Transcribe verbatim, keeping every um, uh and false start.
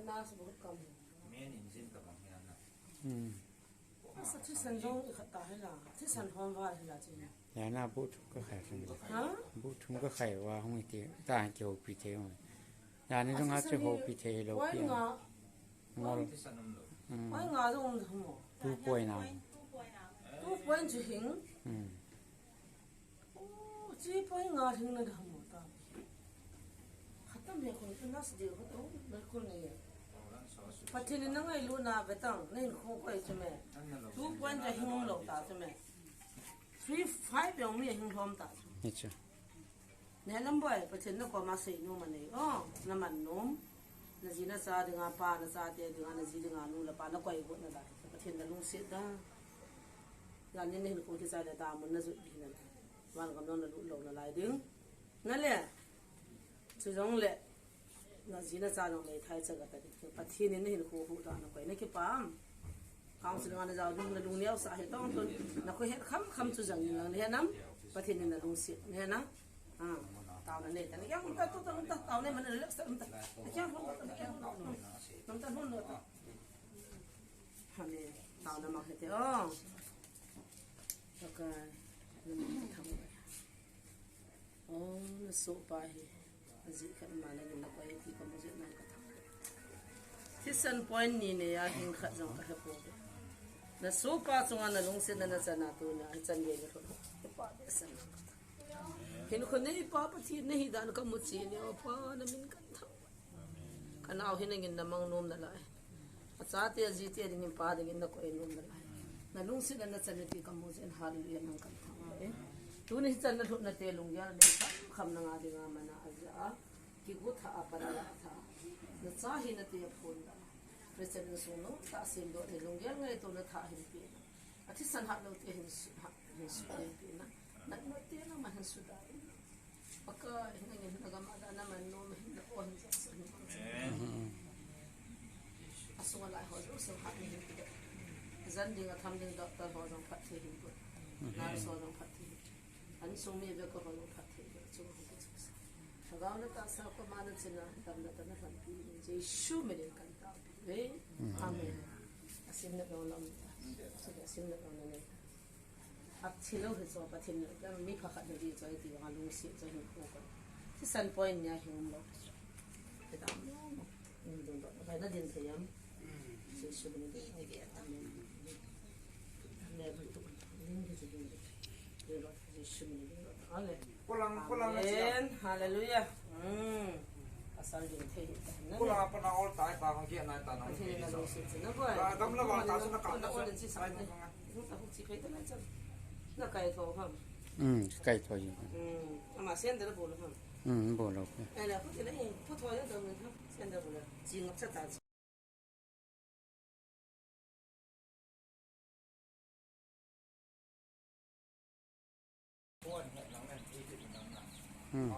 Nurse बहुत कम है। Main engine तो कम है ना। Hmm. Asa thisan jong ikhat ta hila, thisan hom va hila chi. Yana bu thum ka khai thum. Ha? Bu thum ka khai va hung iti ta ki hopi thei hung. Yana jong a chi hopi thei lo pi. Point nga. Ngol. Hmm. Point nga jong hum mo. Two point na. Two point chu hing. Hmm. Oh, chi point nga hing na da mo ta. Khatam he khun tu nas de khun tu, me khun ne. Pathen in na ngailutna ve tang, na hinkho koi chu me. Two point ja hing lo ta chu me. Three, five jong mi hing lhom ta chu. Acha. Ne lam boi, Pathen na koma sei nom anei. Oh, na man nom. Na ji na cha dinga pa, na chate dinga, na ji dinga nu le pa, na koi got na da. Pathen na lungset da. Jan ni na hinkho kichai le damun na jot ding na. Van gam jong na lut lou nalai ding. Na le. Chu jong le. Na ji na cha jong meithai chaga ta ding. Pathen in na hinkho huhdoh na koi na kipah am. Council nga na jao ding na lung neo sa he tong tun. Na koi het kham kham chu jang in lang na he nam. Pathen in na lungset na he na. Ah, taona nei ta. Na kya hung ta tu ta hung ta taona nei man relax ta hung ta. Na kya hung ta na kya hung ta. Hung ta hung ta. Amen. Taona mang he te o. Ka ka. Na mang ta thang. Oh, na sohpa hi. Ajeh khat ma nangin na koi ti kamu jeh nang ka thang. Thisan point ni nei a hing khat jong ka he pouve. Na sohpa chunga na lungsetna na chana tuna, hichan gei na thot. Kipa behseh nang ka thang. Hinkho nei pa Pathen na hi dan kamu cheh ni, o Pa, na min kan thang. Ka nao hi nangin na mang nom nalai. Achate, ajite dingin, pa dingin na koi nom nalai. Na lungset na na chan ti kamu jeh in, hallelujah, nang kan thang e. Tuni hichan na lhutna te lunggel nei kham kham na nga dinga mana aja. Kigu tha a, pan a la tha. Na cha hina te aphon da. President sung nom tah a semdoh ni, lunggel ngaito na tha hin pe na. Athisan hat lou te hin su, hat, hin su hin pe na. Natna te na ma hin su da. Pakai, nangin na gam a da na man nom hin da o hin sa sa hin. Amen. Asunga lai ho jouse hat ni hin pe da. Jan ding a tham ding doctor ho jong phatthei hin pe. Nurse ho jong phatthei hin pe. An sung mi ve ko ho jong phatthei hin pe. Chung ho pe chung sa. Lhagao na tahsa, koima na china, damna tah na lhonpi in, Jesu min in kan taopi uve. Amen. Asim na lou lam ta. Asim na lou na nei ta. Athi lou hi chu Pathen na, mi pha khat na di chu ti vang lungset chu hin ko ko. Thisan point nia hin um lou. Ti dam lou. Hin dun lou. Bai na din thei am. Jesu min in. Amen. Amen. Din ki chu din. Din lou. Jesu min in. Amen. Pulang, pulang na siya. Amen. Hallelujah. Hmm. Asal din thei hi ta na. Pulang apa na all time ta kong kia na ta na. Athei na lungset na boy. Ba, dam la ba ta sa na ka. Na all din si sa na. Ai, na ka. Na kai tho ham. Hmm, kai tho yin. Hmm. Ama sender bol ham. Hmm, bol. Ai la, pu ti na hin, pu tho ya dam ham. Sender bol. Jing ap sa ta. Hmm.